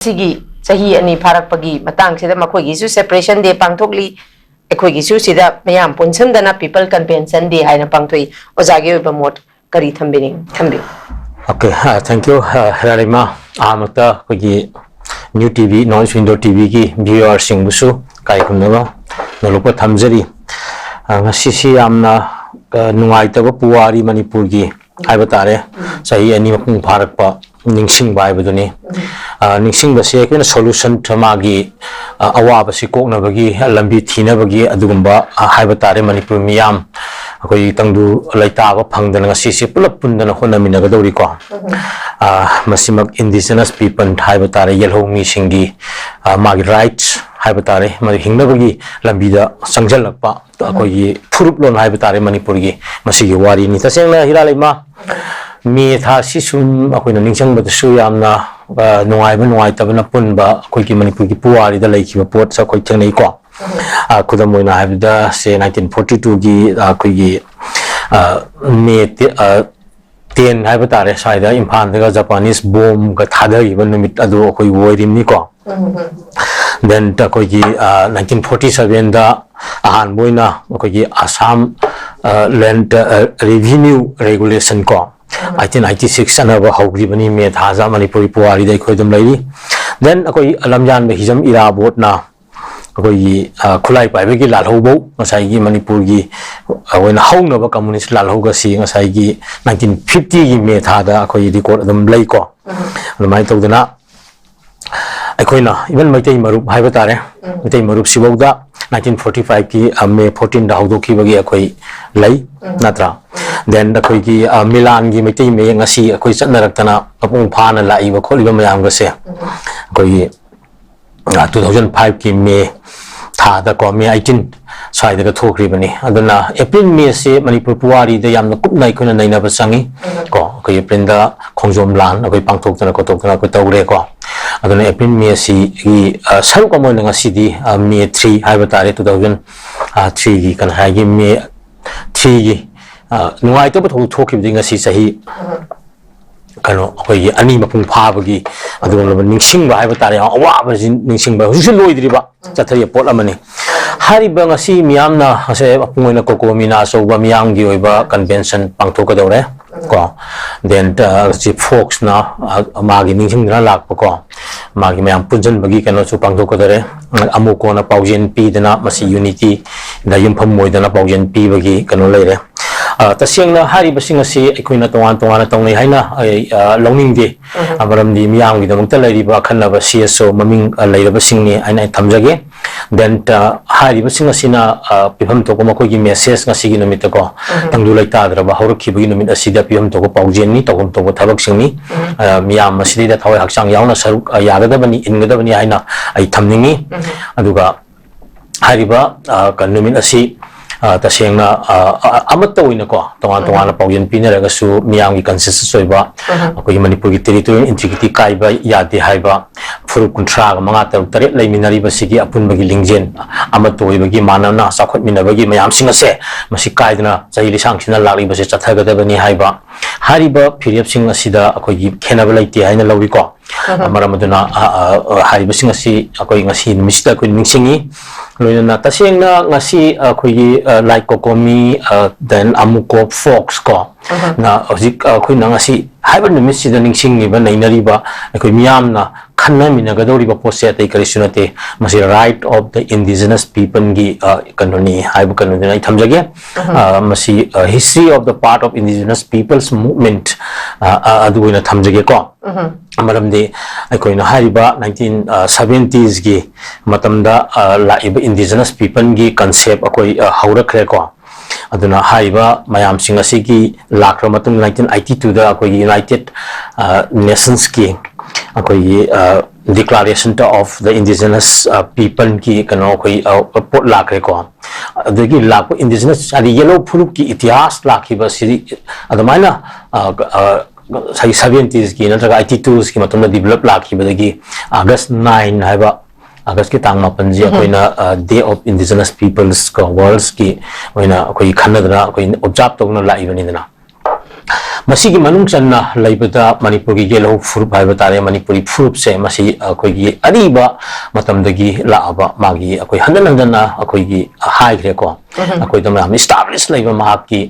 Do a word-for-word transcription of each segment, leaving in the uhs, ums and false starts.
ꯁꯤꯒꯤ ꯆꯍꯤ ꯑꯅꯤ ꯐꯥꯔꯛꯄꯒꯤ ꯃꯇꯥꯡꯁꯤꯗ ꯃꯈꯣꯏꯒꯤꯁꯨ separation day ꯄꯥꯡꯊꯣꯛꯂꯤ, ꯑꯩꯈꯣꯏꯒꯤꯁꯨ ꯁꯤꯗ ꯃꯌꯥꯝ ꯄꯨꯟꯁꯤꯟꯗꯅ People Convention Day ꯍꯥꯏꯅ ꯄꯥꯡꯊꯣꯛꯏ꯫ ꯑꯣꯖꯥꯒꯤ ꯑꯣꯏꯕ ꯃꯣꯠ ꯀꯔꯤ ꯊꯝꯕꯤꯅꯤꯡ-, ꯊꯝꯕꯤꯌꯨ? Okay, uh, thank you, uh, ꯍꯦꯔꯥꯂꯩꯃ꯫ ꯑꯍꯥꯟꯕꯗ ꯑꯩꯈꯣꯏꯒꯤ New T V, North East Window T V ꯒꯤ viewer ꯁꯤꯡꯕꯨꯁꯨ ꯏꯀꯥꯏ ꯈꯨꯝꯅꯕ ꯅꯣꯂꯨꯛꯄ ꯊꯝꯖꯔꯤ꯫ Uh, ꯉꯁꯤꯁꯤ ꯌꯥꯝꯅ, uh, ꯅꯨꯡꯉꯥꯏꯇꯕ ꯄꯨꯋꯥꯔꯤ ꯃꯅꯤꯄꯨꯔꯒꯤ ꯍꯥꯏꯕ ꯇꯥꯔꯦ, ꯆꯍꯤ ꯑꯅꯤ ꯃꯄꯨꯡ ꯐꯥꯔꯛꯄ ꯅꯤꯡꯁꯤꯡꯕ ꯍꯥꯏꯕꯗꯨꯅꯤ꯫ ꯑ, ꯅꯤꯡꯁꯤꯡꯕꯁꯦ ꯑꯩꯈꯣꯏꯅ solution, ꯃꯥꯒꯤ, ꯑ, ꯑꯋꯥꯕꯁꯤ ꯀꯣꯛꯅꯕꯒꯤ ꯂꯝꯕꯤ ꯊꯤꯅꯕꯒꯤ ꯑꯗꯨꯒꯨꯝꯕ, ꯑ, ꯍꯥꯏꯕ ꯇꯥꯔꯦ, ꯃꯅꯤꯄꯨꯔ ꯃꯤꯌꯥꯝ ꯑꯩꯈꯣꯏ ꯇꯪꯗꯨ ꯂꯩꯇꯥꯕ ꯐꯪꯗꯅ ꯉꯁꯤꯁꯦ ꯄꯨꯂꯞ ꯄꯨꯟꯗꯅ ꯍꯣꯠꯅꯃꯤꯟꯅꯒꯗꯧꯔꯤꯀꯣ꯫ ꯑ, ꯃꯁꯤꯃꯛ indigenous people ꯍꯥꯏꯕ ꯇꯥꯔꯦ, ꯌꯦꯜꯍꯧ ꯃꯤꯁꯤꯡꯒꯤ, ꯑ, ꯃꯥꯒꯤ rights ꯍꯥꯏꯕ ꯇꯥꯔꯦ, ꯃꯗꯨ ꯍꯤꯡꯅꯕꯒꯤ ꯂꯝꯕꯤꯗ ꯆꯪꯁꯤꯜꯂꯛꯄ ꯑꯩꯈꯣꯏꯒꯤ ꯐꯨꯔꯨꯞꯂꯣꯟ ꯍꯥꯏꯕ ꯇꯥꯔꯦ ꯃꯅꯤꯄꯨꯔꯒꯤ, ꯃꯁꯤꯒꯤ ꯋꯥꯔꯤꯅꯤ꯫ ꯇꯁꯦꯡꯅ ꯍꯤꯔꯥꯂꯩꯃ, ꯃꯦ ꯊꯥꯁꯤ ꯁꯨꯝ ꯑꯩꯈꯣꯏꯅ ꯅꯤꯡꯁꯤꯡꯕꯗꯁꯨ ꯌꯥꯝꯅ, ꯑ, ꯅꯨꯡꯉꯥꯏꯕ ꯅꯨꯡꯉꯥꯏꯇꯕꯅ ꯄꯨꯟꯕ ꯑꯩꯈꯣꯏꯒꯤ ꯃꯅꯤꯄꯨꯔꯒꯤ ꯄꯨꯋꯥꯔꯤꯗ ꯂꯩꯈꯤꯕ ꯄꯣꯠꯁꯨ ꯑꯩꯈꯣꯏ ꯊꯦꯡꯅꯩꯀꯣ꯫ ꯑ, ꯈꯨꯗꯝ ꯑꯣꯏꯅ ꯍꯥꯏꯕꯗ, ꯁꯦ, nineteen forty two ꯒꯤ ꯑꯩꯈꯣꯏꯒꯤ, ꯑ, ꯃꯦ ꯇꯦ-, ꯑ, ten ꯍꯥꯏꯕ ꯇꯥꯔꯦ, ꯁ꯭ꯋꯥꯏꯗ ꯏꯝꯐꯥꯜꯗꯒ Japanese bomb ꯒ ꯊꯥꯗꯈꯤꯕ ꯅꯨꯃꯤꯠ ꯑꯗꯨ ꯑꯩꯈꯣꯏ ꯑꯣꯏꯔꯤꯕꯅꯤꯀꯣ꯫ Then ꯑꯩꯈꯣꯏꯒꯤ, ꯑ, nineteen forty seven ꯗ ꯑꯍꯥꯟꯕ ꯑꯣꯏꯅ ꯑꯩꯈꯣꯏꯒꯤ Assam, ꯑ, Land, ꯑ, Revenue Regulation ꯀꯣ, eighteen ninety six ꯆꯠꯅꯕ ꯍꯧꯈꯤꯕꯅꯤ ꯃꯦ ꯊꯥꯁꯦ ꯃꯅꯤꯄꯨꯔꯤ ꯄꯨꯋꯥꯔꯤꯗ ꯑꯩꯈꯣꯏ ꯑꯗꯨꯝ ꯂꯩꯔꯤ꯫ Then ꯑꯩꯈꯣꯏ ꯂꯝꯌꯥꯟꯕ ꯍꯤꯖꯝ ꯏꯔꯥꯕꯣꯠꯅ ꯑꯩꯈꯣꯏꯒꯤ, ꯑ, ꯈꯨꯠꯂꯥꯏ ꯄꯥꯏꯕꯒꯤ ꯂꯥꯜꯍꯧꯕꯧ, ꯉꯁꯥꯏꯒꯤ ꯃꯅꯤꯄꯨꯔꯒꯤ ꯑꯣꯏꯅ ꯍꯧꯅꯕ communist ꯂꯥꯜꯍꯧꯒꯁꯤ ꯉꯁꯥꯏꯒꯤ nineteen fifty ꯒꯤ ꯃꯦ ꯊꯥꯗ ꯑꯩꯈꯣꯏꯒꯤ record ꯑꯗꯨꯝ ꯂꯩꯀꯣ꯫ ꯑꯗꯨꯃꯥꯏꯅ ꯇꯧꯗꯅ ꯑꯩꯈꯣꯏꯅ even ꯃꯩꯇꯩ ꯃꯔꯨꯞ ꯍꯥꯏꯕ ꯇꯥꯔꯦ, ꯃꯩꯇꯩ ꯃꯔꯨꯞꯁꯤꯐꯧꯗ nineteen forty five ꯀꯤ, ꯑ, ꯃꯦ fourteen ꯗ ꯍꯧꯗꯣꯛꯈꯤꯕꯒꯤ ꯑꯩꯈꯣꯏ ꯂꯩ, ꯅꯠꯇ꯭ꯔꯥ? Then ꯑꯩꯈꯣꯏꯒꯤ, ꯑ, ꯃꯤꯂꯥꯟꯒꯤ ꯃꯩꯇꯩ ꯃꯌꯦꯛ ꯉꯁꯤ ꯑꯩꯈꯣꯏ ꯆꯠꯅꯔꯛꯇꯅ ꯃꯄꯨꯡ ꯐꯥꯅ ꯂꯥꯛꯏꯕ ꯈꯣꯠꯂꯤꯕ ꯃꯌꯥꯝꯒꯁꯦ ꯑꯩꯈꯣꯏꯒꯤ, ꯑ, two thousand five ꯀꯤ ꯃꯦ ꯊꯥꯗꯀꯣ, ꯃꯦ eighteen ꯁ꯭ꯋꯥꯏꯗꯒ ꯊꯣꯛꯈ꯭ꯔꯤꯕꯅꯤ꯫ ꯑꯗꯨꯅ ꯑꯦꯄ꯭ꯔꯤꯜ ꯃꯦꯁꯦ ꯃꯅꯤꯄꯨꯔ ꯄꯨꯋꯥꯔꯤꯗ ꯌꯥꯝꯅ ꯀꯨꯞꯅ ꯑꯩꯈꯣꯏꯅ ꯅꯩꯅꯕ ꯆꯪꯉꯤ ꯀꯣ꯫ ꯑꯩꯈꯣꯏ ꯑꯦꯄ꯭ꯔꯤꯜꯗ ꯈꯣꯡꯖꯣꯝ ꯂꯥꯟ ꯑꯩꯈꯣꯏ ꯄꯥꯡꯊꯣꯛꯇꯅ ꯈꯣꯠꯇꯣꯛꯇꯅ ꯑꯩꯈꯣꯏ ꯇꯧꯔꯦꯀꯣ꯫ ꯑꯗꯨꯅ ꯑꯦꯄ꯭ꯔꯤꯜ ꯃꯦꯁꯤꯒꯤ, ꯑ, ꯁꯔꯨꯛ ꯑꯃ ꯑꯣꯏꯅ ꯉꯁꯤꯗꯤ, ꯑ, ꯃꯦ three ꯍꯥꯏꯕ ꯇꯥꯔꯦ, two thousand three ꯒꯤ ꯀꯩꯅꯣ ꯍꯥꯏꯒꯤ ꯃꯦ three ꯒꯤ, ꯑ, ꯅꯨꯡꯉꯥꯏꯇꯕ ꯊꯧꯗꯣꯛ ꯊꯣꯛꯈꯤꯕꯗꯒꯤ ꯉꯁꯤ ꯆꯍꯤ ꯀꯩꯅꯣ, ꯑꯩꯈꯣꯏꯒꯤ ꯑꯅꯤ ꯃꯄꯨꯡ ꯐꯥꯕꯒꯤ ꯑꯗꯨꯒꯨꯝꯂꯕ ꯅꯤꯡꯁꯤꯡꯕ ꯍꯥꯏꯕ ꯇꯥꯔꯦ, ꯑꯋꯥꯕꯁꯤ ꯅꯤꯡꯁꯤꯡꯕ, ꯍꯧꯖꯤꯛꯁꯨ ꯂꯣꯏꯗ꯭ꯔꯤꯕ ꯆꯠꯊꯔꯤꯕ ꯄꯣꯠ ꯑꯃꯅꯤ꯫ ꯍꯥꯏꯔꯤꯕ ꯉꯁꯤ ꯃꯤꯌꯥꯝꯅ ꯉꯁꯥꯏ ꯃꯄꯨꯡ ꯑꯣꯏꯅ ꯀꯣꯀꯣꯃꯤꯅ ꯑꯆꯧꯕ ꯃꯤꯌꯥꯝꯒꯤ ꯑꯣꯏꯕ convention ꯄꯥꯡꯊꯣꯛꯀꯗꯧꯔꯦ ꯀꯣ꯫ Then, ꯑ, ꯁꯤ ꯐꯣꯛꯁꯅ, ꯑ, ꯃꯥꯒꯤ ꯅꯤꯡꯁꯤꯡꯗꯨꯅ ꯂꯥꯛꯄ ꯀꯣ, ꯃꯥꯒꯤ ꯃꯌꯥꯝ ꯄꯨꯟꯁꯤꯟꯕꯒꯤ ꯀꯩꯅꯣꯁꯨ ꯄꯥꯡꯊꯣꯛꯀꯗꯧꯔꯦ꯫ ꯑꯃꯨꯛ ꯀꯣꯟꯅ ꯄꯥꯎꯖꯦꯜ ꯄꯤꯗꯅ ꯃꯁꯤ unity ꯗ ꯌꯨꯝꯐꯝ ꯑꯣꯏꯗꯅ ꯄꯥꯎꯖꯦꯜ ꯄꯤꯕꯒꯤ ꯀꯩꯅꯣ ꯂꯩꯔꯦ꯫ ꯑ, ꯇꯁꯦꯡꯅ ꯍꯥꯏꯔꯤꯕꯁꯤꯡ ꯑꯁꯤ ꯑꯩꯈꯣꯏꯅ ꯇꯣꯉꯥꯟ ꯇꯣꯉꯥꯟꯅ ꯇꯧꯅꯩ ꯍꯥꯏꯅ ꯑꯩ, ꯑ, ꯂꯧꯅꯤꯡꯗꯦ꯫ ꯑ, ꯃꯔꯝꯗꯤ ꯃꯤꯌꯥꯝꯒꯤꯗꯃꯛꯇ ꯂꯩꯔꯤꯕ ꯑꯈꯟꯅꯕ C S O ꯃꯃꯤꯡ, ꯑ, ꯂꯩꯔꯕꯁꯤꯡꯅꯤ ꯍꯥꯏꯅ ꯑꯩ ꯊꯝꯖꯒꯦ꯫ Then, ꯑ, ꯍꯥꯏꯔꯤꯕꯁꯤꯡ ꯑꯁꯤꯅ, ꯑ, ꯄꯤꯐꯝ ꯊꯣꯛꯄ ꯃꯈꯣꯏꯒꯤ message ꯉꯁꯤꯒꯤ ꯅꯨꯃꯤꯠꯇꯀꯣ, ꯇꯪꯗꯨ ꯂꯩꯇꯥꯗ꯭ꯔꯕ ꯍꯧꯔꯛꯈꯤꯕꯒꯤ ꯅꯨꯃꯤꯠ ꯑꯁꯤꯗ ꯄꯤꯐꯝ ꯊꯣꯛꯄ ꯄꯥꯎꯖꯦꯜꯅꯤ, ꯇꯧꯐꯝ ꯊꯣꯛꯄ ꯊꯕꯛꯁꯤꯡꯅꯤ꯫ ꯑ, ꯃꯤꯌꯥꯝ ꯃꯁꯤꯗꯩꯗ ꯊꯋꯥꯏ ꯍꯛꯆꯥꯡ ꯌꯥꯎꯅ ꯁꯔꯨꯛ, ꯑ, ꯌꯥꯒꯗꯕꯅꯤ, ꯏꯟꯒꯗꯕꯅꯤ ꯍꯥꯏꯅ ꯑꯩ ꯊꯝꯅꯤꯡꯉꯤ꯫ ꯑꯗꯨꯒ ꯍꯥꯏꯔꯤꯕ, ꯑ, ꯀ-, ꯅꯨꯃꯤꯠ ꯑꯁꯤ, ꯑ, ꯇꯁꯦꯡꯅ, ꯑ, ꯑ, ꯑꯃꯠꯇ ꯑꯣꯏꯅꯀꯣ, ꯇꯣꯉꯥꯟ ꯇꯣꯉꯥꯟꯅ ꯄꯥꯎꯖꯦꯜ ꯄꯤꯅꯔꯒꯁꯨ ꯃꯤꯌꯥꯝꯒꯤ consensus ꯑꯣꯏꯕ, ꯑꯩꯈꯣꯏꯒꯤ ꯃꯅꯤꯄꯨꯔꯒꯤ territorial integrity ꯀꯥꯏꯕ ꯌꯥꯗꯦ ꯍꯥꯏꯕ ꯐꯨꯔꯨꯞ ꯀꯨꯟꯊ꯭ꯔꯥꯒ ꯃꯉꯥ, ꯇꯔꯨꯛ, ꯇꯔꯦꯠ ꯂꯩꯃꯤꯟꯅꯔꯤꯕꯁꯤꯒꯤ ꯑꯄꯨꯟꯕꯒꯤ ꯂꯤꯡꯖꯦꯜ ꯑꯃꯠꯇ ꯑꯣꯏꯕꯒꯤ ꯃꯥꯟꯅꯅ ꯆꯥꯎꯈꯠꯃꯤꯟꯅꯕꯒꯤ ꯃꯌꯥꯝꯁꯤꯡ ꯑꯁꯦ ꯃꯁꯤ ꯀꯥꯏꯗꯅ ꯆꯍꯤ ꯂꯤꯁꯥꯡꯁꯤꯠꯅ ꯂꯥꯛꯂꯤꯕꯁꯦ ꯆꯠꯊꯒꯗꯕꯅꯤ ꯍꯥꯏꯕ, ꯍꯥꯏꯔꯤꯕ ꯐꯤꯔꯦꯞꯁꯤꯡ ꯑꯁꯤꯗ ꯑꯩꯈꯣꯏꯒꯤ ꯈꯦꯟꯅꯕ ꯂꯩꯇꯦ ꯍꯥꯏꯅ ꯂꯧꯏꯀꯣ꯫ ꯃꯔꯝ ꯑꯗꯨꯅ, ꯑ, ꯑ, ꯑ, ꯍꯥꯏꯔꯤꯕꯁꯤꯡ ꯑꯁꯤ ꯑꯩꯈꯣꯏ ꯉꯁꯤ ꯅꯨꯃꯤꯠꯁꯤꯗ ꯑꯩꯈꯣꯏ ꯅꯤꯡꯁꯤꯡꯉꯤ꯫ ꯂꯣꯏꯅꯅ ꯇꯁꯦꯡꯅ ꯉꯁꯤ ꯑꯩꯈꯣꯏꯒꯤ, ꯑ, ꯂꯥꯏ ꯀꯣꯀꯣꯃꯤ, ꯑ, then ꯑꯃꯨꯀꯣ ꯐꯣꯛꯁ ꯀꯣ, ꯅ ꯍꯧꯖꯤꯛ ꯑꯩꯈꯣꯏꯅ ꯉꯁꯤ ꯍꯥꯏꯕ ꯅꯨꯃꯤꯠꯁꯤꯗ ꯅꯤꯡꯁꯤꯡꯂꯤꯕ, ꯅꯩꯅꯔꯤꯕ, ꯑꯩꯈꯣꯏ ꯃꯤꯌꯥꯝꯅ ꯈꯟꯅꯃꯤꯟꯅꯒꯗꯧꯔꯤꯕ ꯄꯣꯠꯁꯦ ꯑꯇꯩ ꯀꯔꯤꯁꯨ ꯅꯠꯇꯦ, ꯃꯁꯤ right of the indigenous people ꯒꯤ, ꯑ, ꯀꯩꯅꯣꯅꯤ ꯍꯥꯏꯕ ꯀꯩꯅꯣꯗꯨꯅ ꯑꯩ ꯊꯝꯖꯒꯦ꯫ ꯑ, ꯃꯁꯤ, ꯑ, history of the part of indigenous people's movement, ꯑ, ꯑ, ꯑꯗꯨ ꯑꯣꯏꯅ ꯊꯝꯖꯒꯦꯀꯣ꯫ ꯃꯔꯝꯗꯤ ꯑꯩꯈꯣꯏꯅ ꯍꯥꯏꯔꯤꯕ nineteen, ꯑ, seventies ꯒꯤ ꯃꯇꯝꯗ, ꯑ, ꯂꯥꯛꯏꯕ indigenous people ꯒꯤ concept ꯑꯩꯈꯣꯏ, ꯑ, ꯍꯧꯔꯛꯈ꯭ꯔꯦꯀꯣ꯫ ꯑꯗꯨꯅ ꯍꯥꯏꯔꯤꯕ ꯃꯌꯥꯝꯁꯤꯡ ꯑꯁꯤꯒꯤ ꯂꯥꯛꯈ꯭ꯔ ꯃꯇꯨꯡ nineteen eighty two ꯗ ꯑꯩꯈꯣꯏꯒꯤ United, ꯑ, Nations ꯀꯤ ꯑꯩꯈꯣꯏꯒꯤ, ꯑ, Declaration of the Indigenous, ꯑ, People ꯒꯤ ꯀꯩꯅꯣ ꯑꯩꯈꯣꯏ, ꯑ, ꯄꯣꯠ ꯂꯥꯛꯈ꯭ꯔꯦꯀꯣ꯫ ꯑꯗꯒꯤ ꯂꯥꯛꯄ indigenous ꯍꯥꯏꯗꯤ ꯌꯦꯜꯂꯣ ꯐꯨꯔꯨꯞꯀꯤ ꯏꯇꯤꯍꯥꯁ ꯂꯥꯛꯈꯤꯕ ꯑꯁꯤꯗꯤ ꯑꯗꯨꯃꯥꯏꯅ, ꯑ, ꯑ, ꯉꯁꯥꯏꯒꯤ seventies ꯀꯤ ꯅꯠꯇ꯭ꯔꯒ eighty twos ꯀꯤ ꯃꯇꯝꯗ develop ꯂꯥꯛꯈꯤꯕꯗꯒꯤ August nine ꯍꯥꯏꯕ, August ꯀꯤ ꯇꯥꯡ ꯃꯥꯄꯟꯁꯤ ꯑꯩꯈꯣꯏꯅ, ꯑ, Day of Indigenous Peoples ꯀꯣ, World ꯀꯤ ꯑꯣꯏꯅ ꯑꯩꯈꯣꯏ ꯈꯟꯅꯗꯅ ꯑꯩꯈꯣꯏ observe ꯇꯧꯗꯨꯅ ꯂꯥꯛꯏꯕꯅꯤꯗꯅ꯫ ꯃꯁꯤꯒꯤ ꯃꯅꯨꯡ ꯆꯟꯅ ꯂꯩꯕꯗ ꯃꯅꯤꯄꯨꯔꯒꯤ ꯌꯦꯜꯍꯧ ꯐꯨꯔꯨꯞ ꯍꯥꯏꯕ ꯇꯥꯔꯦ꯫ ꯃꯅꯤꯄꯨꯔꯤ ꯐꯨꯔꯨꯞꯁꯦ ꯃꯁꯤ ꯑꯩꯈꯣꯏꯒꯤ ꯑꯔꯤꯕ ꯃꯇꯝꯗꯒꯤ ꯂꯥꯛꯑꯕ, ꯃꯥꯒꯤ ꯑꯩꯈꯣꯏ ꯍꯟꯖꯟ ꯍꯟꯖꯟꯅ ꯑꯩꯈꯣꯏꯒꯤ ꯍꯥꯏꯈ꯭ꯔꯦꯀꯣ, ꯑꯩꯈꯣꯏꯗ ꯃꯌꯥꯝ establish ꯂꯩꯕ ꯃꯍꯥꯛꯀꯤ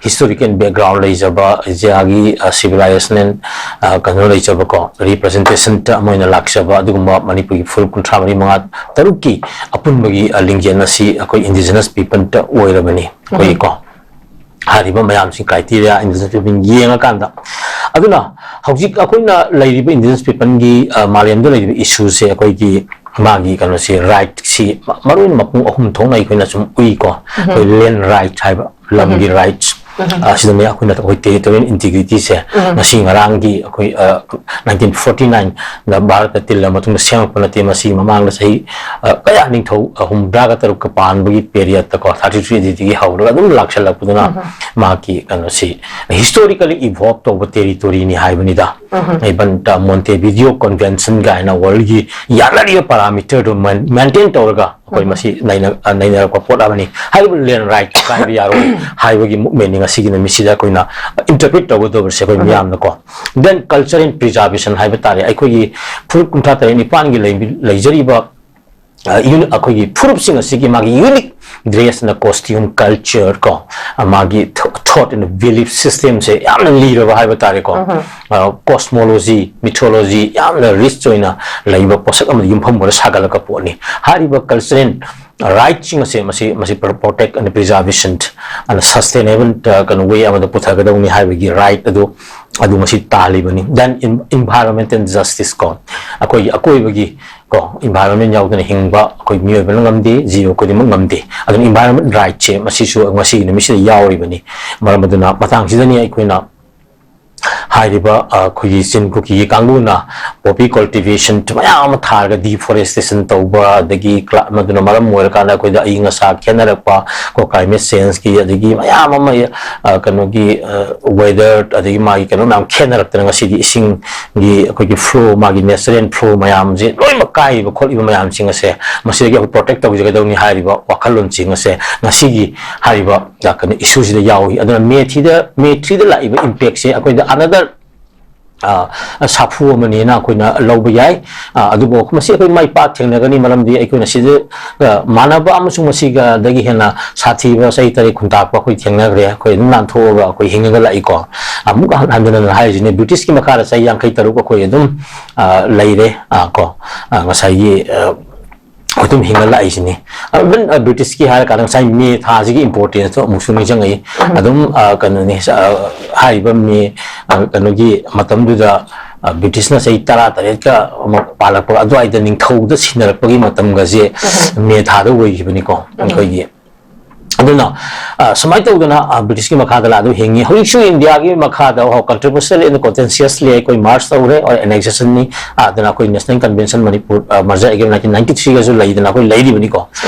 historical background ꯂꯩꯖꯕ, ꯑꯦꯁꯤꯌꯥꯒꯤ, ꯑ, civilization, ꯑ, ꯀꯩꯅꯣ ꯂꯩꯖꯕꯀꯣ, representation ꯇ ꯑꯃ ꯑꯣꯏꯅ ꯂꯥꯛꯆꯕ ꯑꯗꯨꯒꯨꯝꯕ ꯃꯅꯤꯄꯨꯔꯒꯤ ꯐꯨꯔꯨꯞ ꯀꯨꯟꯊ꯭ꯔꯥ ꯃꯔꯤ, ꯃꯉꯥ, ꯇꯔꯨꯛꯀꯤ ꯑꯄꯨꯟꯕꯒꯤ, ꯑ, ꯂꯤꯡꯖꯦꯜ ꯑꯁꯤ ꯑꯩꯈꯣꯏ indigenous people ꯇ ꯑꯣꯏꯔꯕꯅꯤ꯫ ꯑꯩꯈꯣꯏꯒꯤꯀꯣ, ꯍꯥꯏꯔꯤꯕ ꯃꯌꯥꯝꯁꯤꯡ criteria indigenous people ꯌꯦꯡꯉꯀꯥꯟꯗ, ꯑꯗꯨꯅ ꯍꯧꯖꯤꯛ ꯑꯩꯈꯣꯏꯅ ꯂꯩꯔꯤꯕ indigenous people ꯒꯤ, ꯑ, ꯃꯥꯂꯦꯝꯗ ꯂꯩꯔꯤꯕ issue ꯁꯦ ꯑꯩꯈꯣꯏꯒꯤ ꯃꯥꯒꯤ ꯀꯩꯅꯣꯁꯤ, right ꯁꯤ ꯃ-, ꯃꯔꯨ ꯑꯣꯏꯅ ꯃꯄꯨꯡ ꯑꯍꯨꯝ ꯊꯣꯛꯅ ꯑꯩꯈꯣꯏꯅ ꯁꯨꯝ ꯎꯏꯀꯣ꯫ ꯑꯩꯈꯣꯏ land right ꯍꯥꯏꯕ, ꯂꯝꯒꯤ rights, ꯑ, ꯁꯤꯗꯅꯦ ꯑꯩꯈꯣꯏꯅ ꯑꯩꯈꯣꯏ territorial integrity ꯁꯦ ꯉꯁꯤ ꯉꯔꯥꯡꯒꯤ ꯑꯩꯈꯣꯏ, ꯑ, nineteen forty nine ꯗ ꯚꯥꯔꯠꯇ ꯇꯤꯜꯂ ꯃꯇꯨꯡꯗ ꯁꯦꯝꯃꯛꯄ ꯅꯠꯇꯦ꯫ ꯃꯁꯤ ꯃꯃꯥꯡꯗ ꯆꯍꯤ, ꯑ, ꯀꯌꯥ, ꯅꯤꯡꯊꯧ, ꯑ, ꯍꯨꯝꯗ꯭ꯔꯥꯒ ꯇꯔꯨꯛꯀ ꯄꯥꯟꯕꯒꯤ period ꯇꯀꯣ, thirty three ꯑꯗꯨꯗꯒꯤ ꯍꯧꯔꯒ ꯑꯗꯨꯝ ꯂꯥꯛꯁꯜꯂꯛꯄꯗꯨꯅ ꯃꯍꯥꯛꯀꯤ ꯀꯩꯅꯣꯁꯤ historically evolve ꯇꯧꯕ territory ꯅꯤ ꯍꯥꯏꯕꯅꯤꯗ꯫ Even, ꯑ, Montevideo Convention ꯀꯥꯏꯅ world ꯒꯤ ꯌꯥꯅꯔꯤꯕ parameter ꯗꯨ ꯃꯦꯟ-, maintain ꯇꯧꯔꯒ ꯑꯩꯈꯣꯏ ꯃꯁꯤ ꯅꯩꯅ-, ꯑ, ꯅꯩꯅꯔꯛꯄ ꯄꯣꯠ ꯑꯃꯅꯤ꯫ ꯍꯥꯏꯔꯤꯕ land right ꯀꯥꯏꯕ ꯌꯥꯔꯣꯏ ꯍꯥꯏꯕꯒꯤ movement ꯅꯤ ꯉꯁꯤꯒꯤ ꯅꯨꯃꯤꯠꯁꯤꯗ ꯑꯩꯈꯣꯏꯅ interpret ꯇꯧꯒꯗꯧꯕꯁꯦ ꯑꯩꯈꯣꯏ ꯃꯤꯌꯥꯝꯅꯀꯣ꯫ Then culture and preservation ꯍꯥꯏꯕ ꯇꯥꯔꯦ꯫ ꯑꯩꯈꯣꯏꯒꯤ ꯐꯨꯔꯨꯞ ꯀꯨꯟꯊ꯭ꯔꯥ ꯇꯔꯦꯠ ꯅꯤꯄꯥꯟꯒꯤ ꯂꯩꯕꯤ-, ꯂꯩꯖꯔꯤꯕ, ꯑ, uni-, ꯑꯩꯈꯣꯏꯒꯤ ꯐꯨꯔꯨꯞꯁꯤꯡ ꯑꯁꯤꯒꯤ ꯃꯥꯒꯤ unique dress ꯅ costume, culture ꯀꯣ, ꯑ, ꯃꯥꯒꯤ th-, thought and belief system ꯁꯦ ꯌꯥꯝꯅ ꯂꯤꯔꯕ ꯍꯥꯏꯕ ꯇꯥꯔꯦꯀꯣ꯫ ꯑ, cosmology, mythology ꯌꯥꯝꯅ rich ꯑꯣꯏꯅ ꯂꯩꯕ ꯄꯣꯠꯁꯛ ꯑꯃꯗ ꯌꯨꯝꯐꯝ ꯑꯣꯏꯔ ꯁꯥꯒꯠꯂꯛꯄ ꯄꯣꯠꯅꯤ꯫ ꯍꯥꯏꯔꯤꯕ culture and right ꯁꯤꯡ ꯑꯁꯦ ꯃꯁꯤ, ꯃꯁꯤ pro-, protect and preservation and sustainable, ꯑ, ꯀꯩꯅꯣ, way ꯑꯃꯗ ꯄꯨꯊꯒꯗꯧꯅꯤ ꯍꯥꯏꯕꯒꯤ right ꯑꯗꯨ, ꯑꯗꯨ ꯃꯁꯤ ꯇꯥꯜꯂꯤꯕꯅꯤ꯫ Then in-, environmental justice ꯀꯣ, ꯑꯩꯈꯣꯏꯒꯤ ꯑꯀꯣꯏꯕꯒꯤ ꯀꯣ, environment ꯌꯥꯎꯗꯅ ꯍꯤꯡꯕ ꯑꯩꯈꯣꯏ ꯃꯤꯑꯣꯏꯕꯅ ꯉꯝꯗꯦ, ꯖꯤꯕ ꯈꯨꯗꯤꯡꯃꯛ ꯉꯝꯗꯦ꯫ ꯑꯗꯨꯅ environment right ꯁꯦ ꯃꯁꯤꯁꯨ ꯉꯁꯤꯒꯤ ꯅꯨꯃꯤꯠꯁꯤꯗ ꯌꯥꯎꯔꯤꯕꯅꯤ꯫ ꯃꯔꯝ ꯑꯗꯨꯅ ꯃꯇꯥꯡꯁꯤꯗꯅꯤ ꯑꯩꯈꯣꯏꯅ ꯍꯥꯏꯔꯤꯕ ꯑꯩꯈꯣꯏꯒꯤ ꯆꯤꯟ ꯀꯨꯀꯤꯒꯤ ꯀꯥꯡꯕꯨꯅ ꯄꯣꯄꯤ ꯀꯜꯇꯤꯚꯦꯁꯟ ꯃꯌꯥꯝ ꯑꯃ ꯊꯥꯔꯒ ꯗꯤꯐꯣꯔꯦꯁꯇꯦꯁꯟ ꯇꯧꯕ, ꯑꯗꯒꯤ ꯃꯗꯨꯅ ꯃꯔꯝ ꯑꯣꯏꯔꯀꯥꯟꯗ ꯑꯩꯈꯣꯏꯗ ꯑꯏꯪ ꯑꯁꯥ ꯈꯦꯠꯅꯔꯛꯄ ꯀꯣ, ꯀ꯭ꯂꯥꯏꯃꯦꯠ ꯆꯦꯟꯖꯀꯤ, ꯑꯗꯒꯤ ꯃꯌꯥꯝ ꯑꯃ ꯀꯩꯅꯣꯒꯤ ꯋꯦꯗꯔ, ꯑꯗꯒꯤ ꯃꯥꯒꯤ ꯀꯩꯅꯣ ꯃꯌꯥꯝ ꯈꯦꯠꯅꯔꯛꯇꯅ ꯉꯁꯤꯗꯤ ꯏꯁꯤꯡꯒꯤ ꯑꯩꯈꯣꯏꯒꯤ ꯐ꯭ꯂꯣ, ꯃꯥꯒꯤ ꯅꯦꯆꯔꯦꯜ ꯐ꯭ꯂꯣ ꯃꯌꯥꯝꯁꯦ ꯂꯣꯏꯅꯃꯛ ꯀꯥꯏꯔꯤꯕ ꯈꯣꯠꯂꯤꯕ ꯃꯌꯥꯝꯁꯤꯡ ꯑꯁꯦ ꯃꯁꯤꯗꯒꯤ ꯑꯩꯈꯣꯏ ꯄ꯭ꯔꯣꯇꯦꯛ ꯇꯧꯖꯒꯗꯧꯅꯤ ꯍꯥꯏꯔꯤꯕ ꯋꯥꯈꯜꯂꯣꯟꯁꯤꯡ ꯑꯁꯦ ꯉꯁꯤꯒꯤ ꯍꯥꯏꯔꯤꯕ ꯀꯩꯅꯣ ꯏꯁꯨꯁꯤꯗ ꯌꯥꯎꯏ꯫ ꯑꯗꯨꯅ ꯃꯦ ꯊ꯭ꯔꯤꯗ, ꯃꯦ ꯊ꯭ꯔꯤꯗ ꯂꯥꯛꯏꯕ ꯏꯝꯄꯦꯛꯁꯦ ꯑꯩꯈꯣꯏꯗ ꯑꯅꯗꯔ ꯁꯥꯐꯨ ꯑꯃꯅꯦꯅ ꯑꯩꯈꯣꯏꯅ ꯂꯧꯕ ꯌꯥꯏ꯫ ꯑꯗꯨꯕꯨ ꯃꯁꯤ ꯑꯩꯈꯣꯏ ꯃꯥꯏ ꯄꯥꯛ ꯊꯦꯡꯅꯒꯅꯤ, ꯃꯔꯝꯗꯤ ꯑꯩꯈꯣꯏꯅ ꯁꯤꯗ ꯃꯥꯟꯅꯕ ꯑꯃꯁꯨꯡ ꯃꯁꯤꯒꯗꯒꯤ ꯍꯦꯟꯅ ꯁꯥꯊꯤꯕ ꯆꯍꯤ ꯇꯔꯦꯠ ꯈꯨꯟꯇꯥꯛꯄ ꯑꯩꯈꯣꯏ ꯊꯦꯡꯅꯈ꯭ꯔꯦ꯫ ꯑꯩꯈꯣꯏ ꯑꯗꯨꯝ ꯅꯥꯟꯊꯣꯛꯑꯒ ꯑꯩꯈꯣꯏ ꯍꯤꯡꯉꯒ ꯂꯥꯛꯏꯀꯣ꯫ ꯑꯃꯨꯛ ꯍꯟ-, ꯍꯟꯖꯤꯟ ꯍꯟꯖꯤꯟ ꯍꯥꯏꯔꯤꯁꯤꯅꯦ, ꯕ꯭ꯔꯤꯇꯤꯁꯀꯤ ꯃꯈꯥꯗ ꯆꯍꯤ ꯌꯥꯡꯈꯩ ꯇꯔꯨꯛ ꯑꯩꯈꯣꯏ ꯑꯗꯨꯝ ꯂꯩꯔꯦ꯫ ꯀꯣ ꯉꯁꯥꯏꯒꯤ ꯑꯗꯨꯝ ꯍꯤꯡꯉ ꯂꯥꯛꯏꯁꯤꯅꯤ꯫ ꯏꯚꯟ ꯕ꯭ꯔꯤꯇꯤꯁꯀꯤ ꯍꯥꯏꯔꯀꯥꯟꯗ ꯉꯁꯥꯏ ꯃꯦ ꯊꯥꯁꯤꯒꯤ ꯏꯝꯄꯣꯔꯇꯦꯟꯁꯇꯣ ꯑꯃꯨꯛꯁꯨ ꯅꯤꯡꯁꯤꯡꯉꯛꯏ꯫ ꯑꯗꯨꯝ ꯀꯩꯅꯣꯅꯤ, ꯍꯥꯏꯔꯤꯕ ꯃꯦ, ꯀꯩꯅꯣꯒꯤ ꯃꯇꯝꯗꯨꯗ ꯕ꯭ꯔꯤꯇꯤꯁꯅ ꯆꯍꯤ ꯇꯔꯥ ꯇꯔꯦꯠꯀ ꯑꯃ ꯄꯥꯜꯂꯛꯄ ꯑꯗꯨꯋꯥꯏꯗ ꯅꯤꯡꯊꯧꯗ ꯁꯤꯟꯅꯔꯛꯄꯒꯤ ꯃꯇꯝꯒꯁꯦ ꯃꯦ ꯊꯥꯗ ꯑꯣꯏꯈꯤꯕꯅꯤꯀꯣ ꯑꯩꯈꯣꯏꯒꯤ꯫ ꯑꯗꯨꯅ ꯁꯨꯃꯥꯏꯅ ꯇꯧꯗꯅ ꯕ꯭ꯔꯤꯇꯤꯁꯀꯤ ꯃꯈꯥꯗ ꯂꯥꯛꯑꯒ ꯍꯤꯡꯉꯤ꯫ ꯍꯧꯖꯤꯛꯁꯨ ꯏꯟꯗꯤꯌꯥꯒꯤ ꯃꯈꯥꯗ ꯀꯟꯇ꯭ꯔꯤꯕ꯭ꯌꯨꯁꯟ ꯑꯦꯟ ꯀꯣꯟꯇꯦꯟꯁꯤꯌꯁꯂꯤ ꯑꯩꯈꯣꯏ ꯃꯥꯔꯁ ꯇꯧꯔꯦ, ꯑꯣꯔ ꯑꯦꯅꯦꯛꯁꯦꯁꯟꯅꯤ꯫ ꯑꯗꯨꯅ ꯑꯩꯈꯣꯏ national convention Manipur merger again nineteen ninety ꯊ꯭ꯔꯤꯒꯁꯨ ꯂꯩꯗꯅ ꯑꯩꯈꯣꯏ ꯂꯩꯔꯤꯕꯅꯤꯀꯣ꯫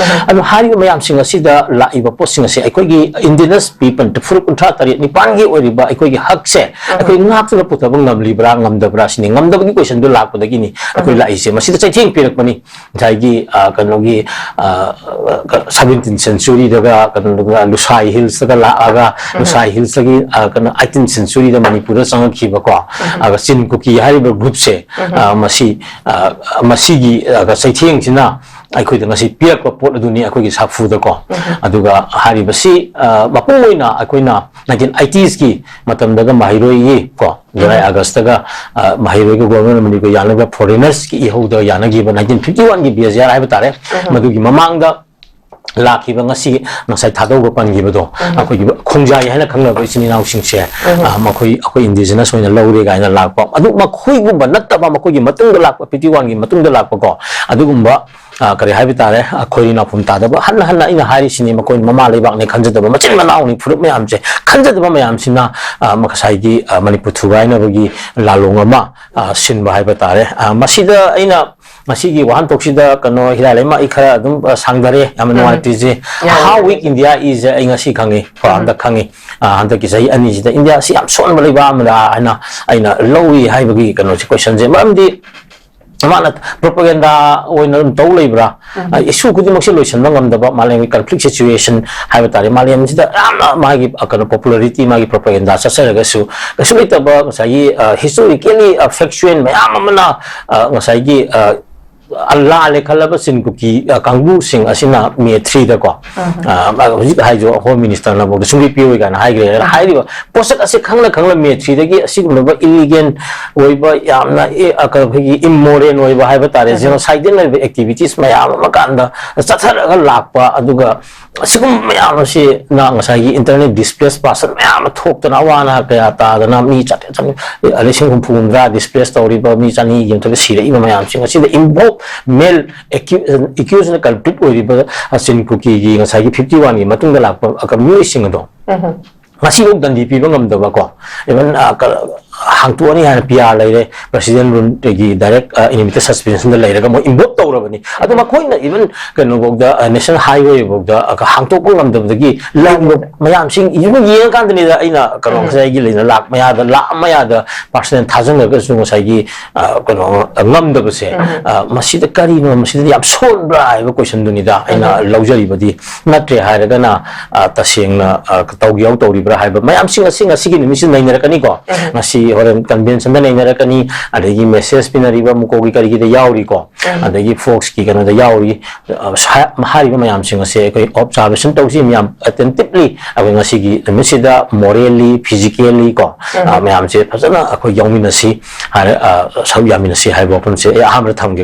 ꯑꯗꯣ ꯍꯥꯏꯔꯤꯕ ꯃꯌꯥꯝꯁꯤꯡ ꯑꯁꯤꯗ ꯂꯥꯛꯏꯕ ꯄꯣꯠꯁꯤꯡ ꯑꯁꯦ ꯑꯩꯈꯣꯏꯒꯤ ꯏꯟꯗꯤꯖꯤꯅꯁ ꯄꯤꯄꯜ ꯐꯨꯔꯨꯞ ꯀꯨꯟꯊ꯭ꯔꯥ ꯇꯔꯦꯠ ꯅꯤꯄꯥꯟꯒꯤ ꯑꯣꯏꯔꯤꯕ ꯑꯩꯈꯣꯏꯒꯤ ꯍꯛꯁꯦ ꯑꯩꯈꯣꯏ ꯉꯥꯛꯇꯨꯅ ꯄꯨꯊꯕ ꯉꯝꯂꯤꯕ꯭ꯔꯥ ꯉꯝꯗꯕ꯭ꯔꯥ ꯁꯤꯅꯤ꯫ ꯉꯝꯗꯕꯒꯤ ꯀꯣꯏꯁꯟꯗꯨ ꯂꯥꯛꯄꯗꯒꯤꯅꯤ ꯑꯩꯈꯣꯏ ꯂꯥꯛꯏꯁꯦ꯫ ꯃꯁꯤꯗ ꯆꯩꯊꯦꯡ ꯄꯤꯔꯛꯄꯅꯤ꯫ ꯉꯁꯥꯏꯒꯤ ꯀꯩꯅꯣꯒꯤ ꯁꯚꯦꯟꯇꯤꯟ ꯁꯦꯟꯆꯨꯔꯤꯗꯒ ꯀꯩꯅꯣꯗꯒ ꯂꯨꯁꯥꯏ ꯍꯤꯜꯁꯇꯒ ꯂꯥꯛꯑꯒ ꯂꯨꯁꯥꯏ ꯍꯤꯜꯁꯇꯒꯤ ꯀꯩꯅꯣ ꯑꯩꯇꯤꯟ ꯁꯦꯟꯆꯨꯔꯤꯗ ꯃꯅꯤꯄꯨꯔꯗ ꯆꯪꯉꯛꯈꯤꯕꯀꯣ꯫ ꯑꯗꯨꯒ ꯆꯤꯟ ꯀꯨꯀꯤ ꯍꯥꯏꯔꯤꯕ ꯒ꯭ꯔꯨꯞꯁꯦ ꯃꯁꯤ ꯃꯁꯤꯒꯤ ꯆꯩꯊꯦꯡꯁꯤꯅ ꯑꯩꯈꯣꯏꯗ ꯉꯁꯤ ꯄꯤꯔꯛꯄ ꯄꯣꯠ ꯑꯗꯨꯅꯤ ꯑꯩꯈꯣꯏꯒꯤ ꯁꯥꯐꯨꯗꯀꯣ꯫ ꯑꯗꯨꯒ ꯍꯥꯏꯔꯤꯕꯁꯤ ꯃꯄꯨꯡ ꯑꯣꯏꯅ ꯑꯩꯈꯣꯏꯅ ꯅꯥꯏꯟꯇꯤꯟ ꯑꯩꯇꯤꯁꯀꯤ ꯃꯇꯝꯗꯒ ꯃꯍꯩꯔꯣꯏꯒꯤ ꯀꯣ ꯖꯨꯂꯥꯏ ꯑꯥꯒꯁꯇꯒ ꯃꯍꯩꯔꯣꯏꯒ ꯒꯣꯕꯔꯃꯦꯟ ꯑꯣꯐ ꯃꯅꯤꯄꯨꯔ ꯌꯥꯅꯕ ꯐꯣꯔꯦꯅꯔꯁꯀꯤ ꯏꯍꯧꯗ ꯌꯥꯅꯈꯤꯕ ꯅꯥꯏꯟꯇꯤꯟ ꯐꯤꯐꯇꯤ ꯋꯥꯟꯒꯤ ꯕꯤ ꯑꯦꯁ ꯑꯥꯔ ꯍꯥꯏꯕ ꯇꯥꯔꯦ꯫ ꯃꯗꯨꯒꯤ ꯃꯃꯥꯡꯗ ꯂꯥꯛꯈꯤꯕ ꯉꯁꯤ ꯉꯁꯥꯏ ꯊꯥꯗꯧꯕ ꯄꯟꯈꯤꯕꯗꯣ, ꯑꯩꯈꯣꯏꯒꯤ ꯈꯣꯡꯖꯥꯏ ꯍꯥꯏꯅ ꯈꯪꯅꯕ ꯏꯆꯤꯟ ꯏꯅꯥꯎꯁꯤꯡꯁꯦ, ꯑ, ꯃꯈꯣꯏ, ꯑꯩꯈꯣꯏ indigenous ꯑꯣꯏꯅ ꯂꯧꯔꯦ ꯀꯥꯏꯅ ꯂꯥꯛꯄ, ꯑꯗꯨ ꯃꯈꯣꯏꯒꯨꯝꯕ ꯅꯠꯇꯕ ꯃꯈꯣꯏꯒꯤ ꯃꯇꯨꯡꯗ ꯂꯥꯛꯄ, fifty one ꯒꯤ ꯃꯇꯨꯡꯗ ꯂꯥꯛꯄꯀꯣ, ꯑꯗꯨꯒꯨꯝꯕ, ꯑ, ꯀꯔꯤ ꯍꯥꯏꯕ ꯇꯥꯔꯦ, ꯑꯩꯈꯣꯏ ꯅꯥꯎꯐꯝ ꯇꯥꯗꯕ, ꯍꯟꯅ ꯍꯟꯅ ꯑꯩꯅ ꯍꯥꯏꯔꯤꯁꯤꯅꯤ, ꯃꯈꯣꯏ ꯃꯃꯥ ꯂꯩꯕꯥꯛꯅꯤ ꯈꯟꯖꯗꯕ, ꯃꯆꯤꯟ ꯃꯅꯥꯎꯅꯤ ꯐꯨꯔꯨꯞ ꯃꯌꯥꯝꯁꯦ ꯈꯟꯖꯗꯕ ꯃꯌꯥꯝꯁꯤꯅ, ꯑ, ꯉꯁꯥꯏꯒꯤ, ꯑ, ꯃꯅꯤꯄꯨꯔ ꯊꯨꯒꯥꯏꯅꯕꯒꯤ ꯂꯥꯂꯣꯡ ꯑꯃ, ꯑ, ꯁꯤꯟꯕ ꯍꯥꯏꯕ ꯇꯥꯔꯦ꯫ ꯑ, ꯃꯁꯤꯗ ꯑꯩꯅ ꯉꯁꯤꯒꯤ ꯋꯥꯍꯟꯊꯣꯛꯁꯤꯗ ꯀꯩꯅꯣ, ꯍꯤꯔꯥꯂꯩꯃ, ꯑꯩ ꯈꯔ ꯑꯗꯨꯝ, ꯑ, ꯁꯥꯡꯊꯔꯦ, ꯌꯥꯝꯅ ꯅꯨꯡꯉꯥꯏꯇ꯭ꯔꯤꯁꯦ꯫ How weak India is ꯑꯩ ꯉꯁꯤ ꯈꯪꯉꯤ, ꯀꯣ, ꯍꯟꯗꯛ ꯈꯪꯉꯤ꯫ ꯑ, ꯍꯟꯗꯛꯀꯤ ꯆꯍꯤ ꯑꯅꯤꯁꯤꯗ ꯏꯟꯗꯤꯌꯥ ꯑꯁꯤ ꯌꯥꯝ ꯁꯣꯟꯕ ꯂꯩꯕꯥꯛ ꯑꯃꯗ ꯍꯥꯏꯅ ꯑꯩꯅ ꯂꯧꯏ ꯍꯥꯏꯕꯒꯤ ꯀꯩꯅꯣꯁꯦ, question ꯁꯦ꯫ ꯃꯔꯝꯗꯤ ꯃꯥꯅ propaganda ꯑꯣꯏꯅ ꯑꯗꯨꯝ ꯇꯧ ꯂꯩꯕ꯭ꯔꯥ? ꯑ, issue ꯈꯨꯗꯤꯡꯃꯛꯁꯦ ꯂꯣꯏꯁꯤꯟꯕ ꯉꯝꯗꯕ ꯃꯥꯂꯦꯝꯒꯤ conflict situation ꯍꯥꯏꯕ ꯇꯥꯔꯦ꯫ ꯃꯥꯂꯦꯝꯁꯤꯗ ꯌꯥꯝꯅ ꯃꯥꯒꯤ, ꯑ, ꯀꯩꯅꯣ, popularity, ꯃꯥꯒꯤ propaganda ꯆꯠꯆꯔꯒꯁꯨ ꯀꯩꯁꯨ ꯂꯩꯇꯕ ꯉꯁꯥꯏꯒꯤ, ꯑ, historically, ꯑ, factual ꯃꯌꯥꯝ ꯑꯃꯅ, ꯑ, ꯉꯁꯥꯏꯒꯤ, ꯑ, ꯑ, ꯂꯥꯜꯂꯦ ꯈꯜꯂꯕ ꯆꯤꯟ ꯀꯨꯀꯤ, ꯑ, ꯀꯥꯡꯕꯨꯁꯤꯡ ꯑꯁꯤꯅ May three ꯗꯀꯣ, ꯑ, ꯍꯧꯖꯤꯛ ꯍꯥꯏꯖꯣ, Home Minister ꯅꯐꯥꯎꯗ ꯁꯨꯡꯄꯤ ꯄꯤꯔꯣꯏ ꯀꯥꯏꯅ ꯍꯥꯏꯈ꯭ꯔꯦ꯫ ꯍꯥꯏꯔꯤꯕ ꯄꯣꯠꯁꯛ ꯑꯁꯤ ꯈꯪꯅ ꯈꯪꯅ May three ꯗꯒꯤ ꯑꯁꯤꯒꯨꯝꯂꯕ illegal ꯑꯣꯏꯕ, ꯌꯥꯝꯅ, ꯑꯦ, ꯑ, ꯀ-, ꯑꯩꯈꯣꯏꯒꯤ immoral ꯑꯣꯏꯕ ꯍꯥꯏꯕ ꯇꯥꯔꯦ, genocidal ꯑꯣꯏꯕ activities ꯃꯌꯥꯝ ꯑꯃ ꯀꯥꯟꯗ ꯆꯠꯊꯔꯒ ꯂꯥꯛꯄ, ꯑꯗꯨꯒ ꯑꯁꯤꯒꯨꯝꯕ ꯃꯌꯥꯝ ꯑꯁꯤꯅ ꯉꯁꯥꯏꯒꯤ internally displaced person ꯃꯌꯥꯝ ꯑꯃ ꯊꯣꯛꯇꯅ, ꯑꯋꯥ ꯑꯅꯥ ꯀꯌꯥ ꯇꯥꯗꯅ, ꯃꯤ ꯆꯥꯇ꯭ꯔꯦꯠ, ꯆꯥꯅꯤ, ꯂꯤꯁꯤꯡ ꯍꯨꯝꯐꯨ ꯍꯨꯝꯗ꯭ꯔꯥ displace ꯇꯧꯔꯤꯕ, ꯃꯤ ꯆꯅꯤꯒꯤ ꯃꯊꯛꯇ ꯁꯤꯔꯛꯏꯕ ꯃꯌꯥꯝꯁꯤꯡ ꯑꯁꯤꯗ involve, male accused, accused ꯅ culprit ꯑꯣꯏꯔꯤꯕ, ꯑ, ꯆꯤꯟ ꯀꯨꯀꯤꯒꯤ ꯉꯁꯥꯏꯒꯤ fifty one ꯒꯤ ꯃꯇꯨꯡꯗ ꯂꯥꯛꯄ, ꯑ, ꯃꯤꯑꯣꯏꯁꯤꯡ ꯑꯗꯣ ꯉꯁꯤꯐꯥꯎ ꯗꯟꯗꯤ ꯄꯤꯕ ꯉꯝꯗꯕ ꯀꯣ, even, ꯑ, ꯀ-, ꯍꯥꯡꯇꯣꯛꯑꯅꯤ ꯍꯥꯏꯅ P R ꯂꯩꯔꯦ, President ꯔꯨꯝꯗꯒꯤ direct, ꯑ, unlimited suspension ꯗ ꯂꯩꯔꯒ ꯃꯣꯏ involve ꯇꯧꯔꯕꯅꯤ꯫ ꯑꯗꯣ ꯃꯈꯣꯏꯅ even ꯀꯩꯅꯣꯐꯥꯎꯗ, ꯑ, National Highway ꯐꯥꯎꯗ, ꯑ, ꯍꯥꯡꯇꯣꯛꯄ ꯉꯝꯗꯕꯗꯒꯤ ꯂꯩꯔꯤꯕ ꯃꯌꯥꯝꯁꯤꯡ ꯌꯦꯡꯉꯀꯥꯟꯗꯅꯤꯗ ꯑꯩꯅ ꯀꯩꯅꯣ, ꯉꯁꯥꯏꯒꯤ ꯂꯩꯅ ꯂꯥꯛ ꯃꯌꯥꯗ, ꯂꯥꯛ ꯃꯌꯥꯗ percent ꯊꯥꯖꯤꯟꯈ꯭ꯔꯒꯁꯨ ꯉꯁꯥꯏꯒꯤ, ꯑ, ꯀꯩꯅꯣ, ꯑ, ꯉꯝꯗꯕꯁꯦ, ꯑ, ꯃꯁꯤꯗ ꯀꯔꯤꯅꯣ, ꯃꯁꯤꯗꯗꯤ ꯌꯥꯝ ꯁꯣꯟꯕ꯭ꯔꯥ ꯍꯥꯏꯕ question ꯗꯨꯅꯤꯗ ꯑꯩꯅ ꯂꯧꯖꯔꯤꯕꯗꯤ꯫ ꯅꯠꯇ꯭ꯔꯦ ꯍꯥꯏꯔꯒꯅ, ꯑ, ꯇꯁꯦꯡꯅ, ꯑ, ꯇꯧꯒꯦ ꯌꯥꯎ ꯇꯧꯔꯤꯕ꯭ꯔꯥ ꯍꯥꯏꯕ ꯃꯌꯥꯝꯁꯤꯡ ꯑꯁꯤ ꯉꯁꯤꯒꯤ ꯅꯨꯃꯤꯠꯁꯤꯗ ꯅꯩꯅꯔꯛꯀꯅꯤꯀꯣ꯫ ꯉꯁꯤ ꯍꯣꯔꯦꯟ convention ꯗ ꯅꯩꯅꯔꯛꯀꯅꯤ, ꯑꯗꯒꯤ message ꯄꯤꯅꯔꯤꯕ ꯃꯀꯣꯛꯀꯤ ꯀꯔꯤꯒꯤꯗ ꯌꯥꯎꯔꯤꯀꯣ, ꯑꯗꯒꯤ Fox ꯀꯤ ꯀꯩꯅꯣꯗ ꯌꯥꯎꯔꯤ꯫ ꯑ, ꯁ-, ꯍꯥꯏꯔꯤꯕ ꯃꯌꯥꯝꯁꯤꯡ ꯑꯁꯦ ꯑꯩꯈꯣꯏ observation ꯇꯧꯁꯤ ꯃꯌꯥꯝ, attentively꯫ ꯑꯩꯈꯣꯏ ꯉꯁꯤꯒꯤ ꯅꯨꯃꯤꯠꯁꯤꯗ morally, physically ꯀꯣ, ꯑ, ꯃꯌꯥꯝꯁꯦ ꯐꯖꯅ ꯑꯩꯈꯣꯏ ꯌꯥꯎꯃꯤꯟꯅꯁꯤ ꯍꯥꯏꯔ, ꯑ, ꯁꯔꯨꯛ ꯌꯥꯃꯤꯟꯅꯁꯤ ꯍꯥꯏꯕ ꯋꯥꯐꯝꯁꯦ ꯑꯩ ꯑꯍꯥꯟꯕꯗ ꯊꯝꯒꯦ꯫